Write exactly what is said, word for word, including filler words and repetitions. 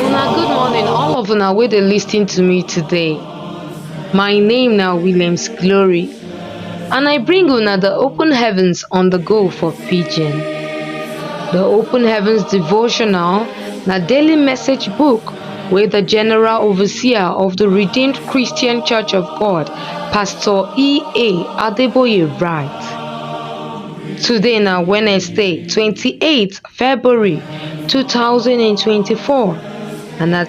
Una good morning, all of una wey dey listen to me today. My name na Williams Glory, and I bring una the Open Heavens on the Go for Pidgin. The Open Heavens devotional na daily message book wey the General Overseer of the Redeemed Christian Church of God, Pastor E A Adeboye, write. Today na Wednesday, twenty-eighth February two thousand and twenty-four, and na